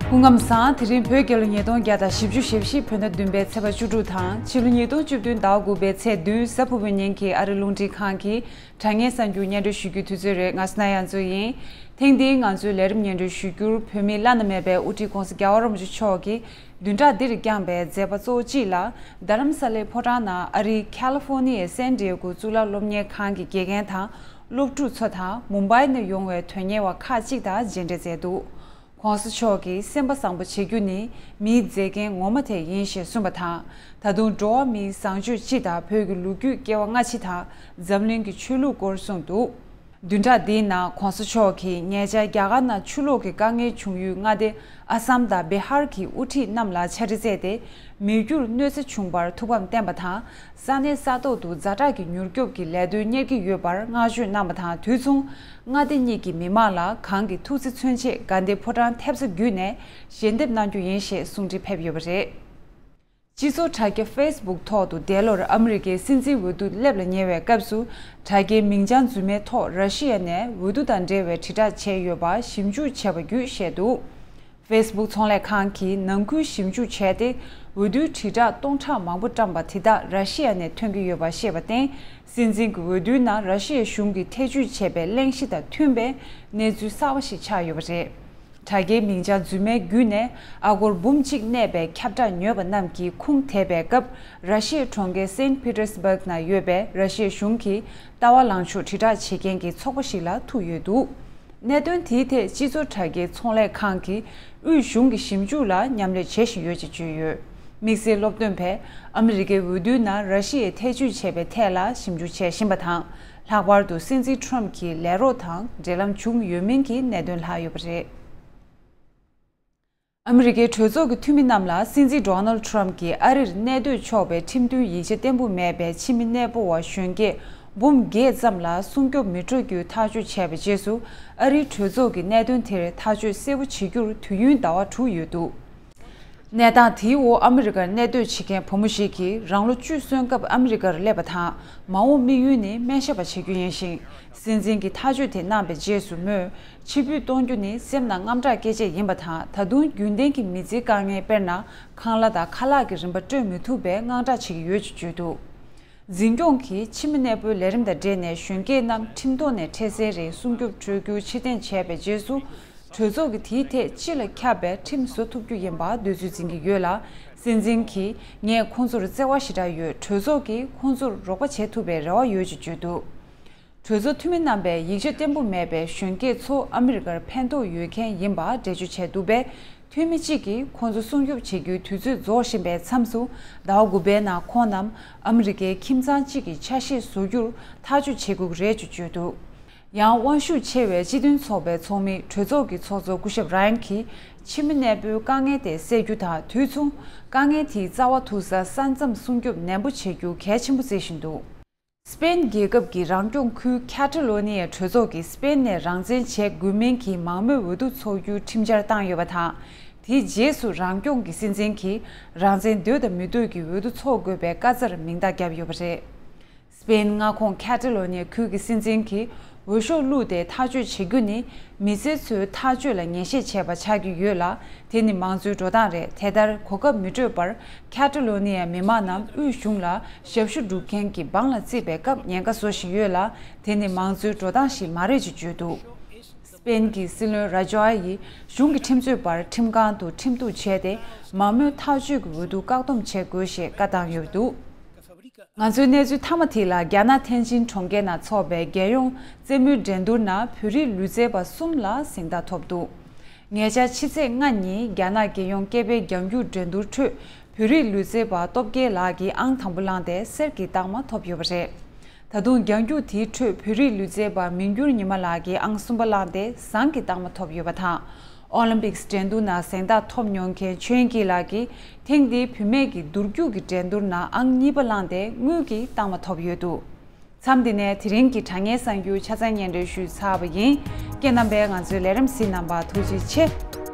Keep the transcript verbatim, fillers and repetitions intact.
སྐུ་ཁམས་བཟང་། དེ་རིང་བོད་རྒྱལ་ལོ་ཉིས་སྟོང་བརྒྱ་དང་བཞི་བཅུ་ཞེ་བཞི་བོད་ཟླ་བདུན་པའི་ཚེས་པ་བཅུ་དྲུག་དང་ཕྱི་ལོ་ཉིས་སྟོང་བཅུ་བདུན་ཟླ་དགུ་པའི་ཚེས་བདུན་གཟའ་ཕུར་བུའི་ཉིན་གྱི་ཨ་རི་རླུང་འཕྲིན་ཁང་གི་དྲ་བརྙན་གསར་འགྱུར་སྙན་སྒྲོན་ཞུ་རྒྱུའི་དུས་ཚོད་རེད། ང་སྣ་ཡང་མཚོ་ཡིན། ཐེངས་འདིའི་ང་ཚོའི་ལས་རིམ་སྙན་སྒྲོན་ཞུ་རྒྱུར་བོད་མིའི་བླ་ན་མེད་པའི་དབུ་ཁྲིད་ྋགོང་ས་རྒྱལ་བ་རིན་པོ་ཆེ་མཆོག་གིས་བདུན་ཕྲག་འདིར་བསྐྱངས་པའི་མཛད་པ་གཙོ་བོ་གཅིག་ལ། རྡ་རམ་ས་ལའི་ཕོ་བྲང་ནང་ཨ་རིའི་ཁ་ལི་ཧྥོ་ནི་ཡའི་སན་ཌི་ཡེ་གོ་གཙུག་ལག་སློབ་གཉེར་ཁང་གི་དགེ་རྒན་དང་སློབ་ཕྲུག་ཚོ་དང་མུམ་བྷའི་ནས་ཡོང་བའི་དོན་གཉེར་བ་ཁག་ཅིག་དང་མཇལ་འཕྲད་མཛད་འདུག ྋགོང་ས་མཆོག་གིས་སེམས་པ་བཟང་པོ་བྱེད་རྒྱུ་ནི་མིའི་མཛེས་རྒྱན་ངོ་མ་དེ་ཡིན་ཞེས་གསུངས་པ་དང་། ད་དུང་འགྲོ་བ་མིའི་བཟང་སྤྱོད་སྤྱི་དང་བོད་ཀྱི་ལོ་རྒྱུས་སྐྱེ་བ་སྔ་ཕྱི་དང་འཛམ་གླིང་གི་ཆོས་ལུགས་སྐོར་གསུངས་འདུག་བདུན་ཕྲག་འདིའི་ནང་ྋགོང་ས་མཆོག་གིས་ཉེ་ཆར་རྒྱ་གར་ནང་ཆུ་ལོག་གི་དཀའ་ངལ་བྱུང་ཡུལ་མངའ་སྡེ་ཨ་སམ་དང་བི་ཧར་གྱི་དབུ་ཁྲིད་རྣམས་ལ་ཕྱག་བྲིས་བསྩལ་ཏེ། མི་རྒྱུར་གནོད་འཚེ་བྱུང་བར་ཐུགས་ཕམ་བསྟན་པ་དང་། ས་གནས་ས་ཐོག་ཏུ་ཛ་དྲག་གི་མྱུར་སྐྱོབ་ཀྱི་ལས་དོན་གཉེར་གྱི་ཡོད་པར་བསྔགས་བརྗོད་གནང་བ་དང་། དུས་མཚུངས་མངའ་སྡེ་གཉིས་ཀྱི་མི་མང་ལ་གང་གི་ཐུགས་བརྩེ་མཚོན་ཆེད་དགའ་ལྡན་ཕོ་བྲང་ཐེབས་རྩ་བརྒྱུད་ནས་ཞལ་འདེབས་གནང་རྒྱུ་ཡིན་ཞེས་གསུང་འཕྲིན་ཕེབས་ཡོད་པ་རེད། སྤྱི་ཚོགས་དྲ་རྒྱ་ཕེ་སི་བུག་ཐོག་ཏུ་འདས་ལོར་ཨ་མི་རི་ཀའི་སྲིད་འཛིན་འོས་བསྡུ་སླེབས་ལ་ཉེ་བའི་སྐབས་སུ། དྲ་རྒྱའི་མིང་བྱང་རྫུན་མའི་ཐོག་ར་ཤི་ཡ་ནས་འོས་བསྡུ་དང་འབྲེལ་བའི་དྲིལ་བསྒྲགས་བྱས་ཡོད་པ་ཞིབ་འཇུག་བྱས་པ་བརྒྱུད་བཤད་འདུག་ཕེ་སི་བུག་ཚོང་ལས་ཁང་གིས་ནང་ཁུལ་ཞིབ་འཇུག་བྱས་ཏེ། འོས་བསྡུའི་དྲིལ་བསྒྲགས་སྟོང་ཕྲག་མང་པོ་བཀྲམ་པ་དེ་དག་ར་ཤི་ཡ་ནས་ཐོན་གྱི་ཡོད་པ་ཤེས་པར་བརྟེན། སྲིད་འཛིན་གྱི་འོས་བསྡུའི་ནང་ར་ཤི་ཡའི་གཞུང་གིས་ཐེ་བྱུས་བྱས་པའི་གླེང་གཞི་དང་མཐུན་པའི་གནས་ཚུལ་གསར་བ་ཞིག་ཆགས་ཡོད་པ་རེད། དྲ་རྒྱའི་མིང་བྱང་རྫུན་མའི་བརྒྱུད་ནས་ཨ་སྒོར་འབུམ་གཅིག་གནས་པའི་ཁྱབ་བསྒྲགས་ཉོས་པ་རྣམས་ཀྱིས་ཁུངས་དེད་པའི་སྐབས། ར་ཤི་ཡའི་གྲོང་ཁྱེར་སེན་ཕི་ཏེར་སི་བྷག་ནང་ཡོད་པའི་ར་ཤི་ཡའི་གཞུང་གི་ལྟ་བ་ལངས་ཕྱོགས་དྲིལ་བསྒྲགས་བྱེད་མཁན་གྱི་ཚོགས་པ་ཞིག་ལ་ཐུག་ཡོད་འདུག་གནད་དོན་དེའི་ཐད་སྤྱི་ཚོགས་དྲ་རྒྱའི་ཚོང་ལས་ཁང་གིས་དབུས་གཞུང་གི་ཞིབ་འཇུག་ལ་མཉམ་ལས་བྱེད་བཞིན་ཡོད་ཅེས་བརྗོད་ཡོད། དམིགས་བསལ་སློབ་སྟོན་པས་ཨ་མི་རི་ཀའི་འོས་བསྡུའི་ནང་ར་ཤི་ཡས་ཐེ་བྱུས་བྱས་པའི་ཐད་ལ་ཞིབ་འཇུག་བྱེད་བཞིན་པ་དང་། ལྷག་པར་དུ་སྲིད་འཛིན་ཁྲོམ་གྱི་ལས་རོགས་དང་འབྲེལ་ལམ་བྱུང་ཡོད་མིན་གྱི་གནད་དོན་ལྷག་ཡོད་པ་རེད། ཨ་མི་རི་ཀའི་གྲོས་ཚོགས་ཀྱི་འཐུས་མི་རྣམས་ལ་སྲིད་འཛིན་ཌོ་ནལ་ཌི་ཊརམ་གྱིས་ཨ་རིར་གནས་སྡོད་ཆོག་པའི་ཁྲིམས་མཐུན་ཡིག་ཆ་བརྟན་པོ་མེད་པའི་ཕྱི་མི་གནས་སྤོ་བ་གཞོན་སྐྱེས་འབུམ་བརྒྱད་ཙམ་ལ་སྲུང་སྐྱོབ་མི་སྤྲོད་རྒྱུའི་ཐག་གཅོད་བྱས་པའི་རྗེས་སུ། ཨ་རིའི་གྲོས་ཚོགས་ཀྱིས་གནད་དོན་དེར་ཐག་གཅོད་གསལ་པོ་བྱེད་རྒྱུར་དུས་ཡུན་ཟླ་བ་དྲུག་ཡོད་འདུག་གནས་སྟངས་དེའི་འོག་ཨ་མི་རི་ཀར་གནས་སྡོད་བྱེད་མཁན་བུ་མོ་ཞིག་གིས་རང་ལོ་བཅུ་སོན་སྐབས་ཨ་མི་རི་ཀར་སླེབས་པ་དང་། མ་འོངས་དམིགས་ཡུལ་ནི་སྨན་ཞབས་པ་བྱེད་རྒྱུ་ཡིན་ཞིང་། སྲིད་འཛིན་གྱིས་ཐག་གཅོད་དེ་གནང་པའི་རྗེས་སུ་མོས། ཕྱིར་འབུད་གཏོང་རྒྱུ་ནི་སེམས་ནང་དངངས་སྐྲག་སྐྱེ་ཆེད་ཡིན་པ་དང་། ད་དུང་རྒྱུན་ལྡན་གྱི་མི་ཚེའི་དཀའ་ངལ་དཔེར་ན། ཁང་གླ་དང་ཁ་ལག་གི་རིན་པ་སྤྲོད་མི་ཐུབ་པའི་དངངས་སྐྲག་བྱེད་ཀྱི་ཡོད་ཅེས་བརྗོད་འདུག་འཛིན་སྐྱོང་གིས་ཕྱི་མི་གནས་སྤོའི་ལས་རིམ་དང་འབྲེལ་ནས་གཞོན་སྐྱེས་རྣམས་ཁྲིམས་ཐོག་ནས་འཕྲལ་སེལ་རིང་སྲུང་སྐྱོབ་སྤྲོད་རྒྱུ་ཕྱིར་འཐེན་བྱས་པའི་རྗེས་སུ། གྲོས་ཚོགས་ཀྱིས་དེའི་ཐད་སྤྱི་ལ་ཁྱབ་པའི་ཁྲིམས་བཟོ་ཐུབ་རྒྱུ་ཡིན་པ་འདོད་ཚུལ་འཛིན་གྱི་ཡོད་ལ། སྲིད་འཛིན་གྱིས་ངས་ཁོང་ཚོར་བརྩེ་བ་ཞེ་དྲག་ཡོད། གྲོས་ཚོགས་ཀྱིས་ཁོང་ཚོར་རོགས་པ་བྱེད་ཐུབ་པའི་རེ་བ་ཡོད་ཅེས་བརྗོད་འདུག་གྲོས་ཚོགས་འཐུས་མི་རྣམ་པས་ཡིག་ཆ་བརྟན་པོ་མེད་པའི་གཞོན་སྐྱེས་ཚོ་ཨ་མི་རི་ཀར་ཕན་ཐོགས་ཡོད་མཁན་ཡིན་པ་འགྲེལ་བརྗོད་བྱས་འདུག་པས། འཐུས་མི་གཅིག་གིས་ཁོང་ཚོ་སྲུང་སྐྱོབ་བྱེད་རྒྱུའི་དུས་ཚོད་རྫོགས་བཞིན་པའི་མཚམས་སུ། ཟླ་བ་དགུ་པའི་ནང་ཁོང་རྣམས་ཨ་མི་རི་ཀའི་ཁྱིམ་ཚང་གཅིག་གི་ཆ་ཤས་བཟོ་རྒྱུར་ཐག་གཅོད་བྱེད་དགོས་ཀྱི་རེད་ཅེས་བརྗོད་འདུག་ཡང་དབང་ཤུགས་ཆེ་བའི་སྤྱི་མཐུན་ཚོགས་པའི་ཚོགས་མི་གྲོས་ཚོགས་ཀྱི་ཚོགས་གཙོ་སྐུ་ཞབས་ར་ཡན་གྱིས་ཕྱི་མི་གནས་སྤོའི་དཀའ་ངལ་དེ་སེལ་རྒྱུ་དང་། དུས་མཚུངས་དཀའ་ངལ་དེའི་རྩ་བ་ཐུག་སར་ས་མཚམས་སྲུང་སྐྱོབ་ནན་པོ་བྱེད་རྒྱུ་གལ་ཆེན་པོ་བརྩི་བཞིན་འདུག་སི་པེན་རྒྱལ་ཁབ་ཀྱི་རང་སྐྱོང་ཁུལ་ཁ་ཏ་ལོ་ནི་ཡའི་གྲོས་ཚོགས་ཀྱིས་སི་པེན་ནས་རང་བཙན་བྱེད་དགོས་མིན་གྱི་མང་མོས་འོས་བསྡུ་འཚོགས་རྒྱུའི་ཁྲིམས་འཆར་བཏང་ཡོད་པ་དང་། དེའི་རྗེས་སུ་རང་སྐྱོང་གི་སྲིད་འཛིན་གྱིས་རང་བཙན་འདོད་དང་མི་འདོད་ཀྱི་འོས་བསྡུ་འཚོགས་དགོས་པའི་བཀའ་རྩར་མིང་རྟགས་བརྒྱབ་ཡོད་པ་རེད། སི་པེན་མངའ་ཁོངས་ཁ་ཏ་ལོ་ནི་ཡ་ཁུལ་གྱི་སྲིད་འཛིན་གྱིས་འོས་ཤོག་བླུགས་ཏེ་ཐག་གཅོད་བྱེད་རྒྱུ་ནི་མི་སེར་ཚོའི་ཐག་གཅོད་ལ་ངེས་ཤེས་བྱས་པ་ཆགས་ཀྱི་ཡོད་ལ། དེ་ནི་མང་གཙོའི་འགྲོ་སྟངས་རེད། དེ་ལྟར་གོ་སྐབས་མི་སྤྲོད་པར་ཁ་ཏ་ལོ་ནི་ཡའི་མི་མང་རྣམས་དབུས་གཞུང་ལ་ཞབས་ཞུ་སྒྲུབ་མཁན་གྱི་འབངས་ལ་བརྩིས་པའི་སྐབས་ཉེན་ཁ་བཟོ་བཞིན་ཡོད་ལ། དེ་ནི་མང་གཙོའི་འགྲོ་སྟངས་ཤིག་མ་རེད་ཅེས་བརྗོད་འདུག་སི་པེན་གྱི་སྲིད་བློན་ར་ཇོ་ཨ་ཡིས་གཞུང་གི་ཁྲིམས་རྩོད་པར་ཁྲིམས་ཁང་དུ་ཁྲིམས་གཏུག་བྱས་ཏེ། མང་མོས་ཐག་གཅོད་ཀྱི་འོས་བསྡུ་བཀག་སྡོམ་བྱེད་དགོས་ཞེས་བཀའ་བཏང་ཡོད་འདུག་ང་ཚོའི་གནས་ཚུལ་མཐའ་མ་དེ་ལ། རྒྱ་ནག་ཐེན་ཅིན་གྲོང་ཁྱེར་ནང་འཚོགས་པའི་རྒྱལ་ཡོངས་རྩེད་མོའི་འགྲན་བསྡུར་ནང་བོད་རིགས་ལུས་རྩལ་པ་གསུམ་ལ་གཟེངས་རྟགས་ཐོབ་འདུག་ཉེ་ཆར་ཕྱི་ཚེས་ལྔ་ཉིན་རྒྱ་ནག་རྒྱལ་ཡོངས་སྐད་སྤེལ་རྒྱང་རྒྱུག་འགྲན་བསྡུར་ཁྲོད་བོད་རིགས་ལུས་རྩལ་པ་སྟོབས་རྒྱལ་ལགས་ཀྱིས་ཨང་དང་པོ་བླངས་ཏེ་གསེར་གྱི་རྟགས་མ་ཐོབ་ཡོད་པ་རེད། ད་དུང་རྒྱང་རྒྱུག་དེའི་ཁྲོད་བོད་རིགས་ལུས་རྩལ་པ་མི་འགྱུར་ཉི་མ་ལགས་ཀྱིས་ཨང་གསུམ་པ་བླངས་ཏེ་ཟངས་ཀྱི་རྟགས་མ་ཐོབ་ཡོད་པ་དང་། ཨོ་ལིམ་པིག་སི་འགྲན་བསྡུར་ནང་གཟེངས་རྟགས་ཐོབ་མྱོང་མཁན་ཆོས་དབྱིངས་སྐྱིད་ལགས་ཀྱིས་ཐེངས་འདིའི་བུད་མེད་ཀྱི་འདུར་རྒྱུག་གི་འགྲན་བསྡུར་ནང་ཨང་གཉིས་པ་བླངས་ཏེ་དངུལ་གྱི་རྟགས་མ་ཐོབ་ཡོད་འདུག་མཚམས་འདི་ནས་དེ་རིང་གི་དྲ་བརྙན་གསར་འགྱུར་ཆ་ཚང་སྙན་སྒྲོན་ཞུས་ཚར་བ་ཡིན། ཁྱེད་རྣམ་པས་ང་ཚོའི་ལས་རིམ་གཟིགས་གནང་བར་ཐུགས་རྗེ་ཆེ།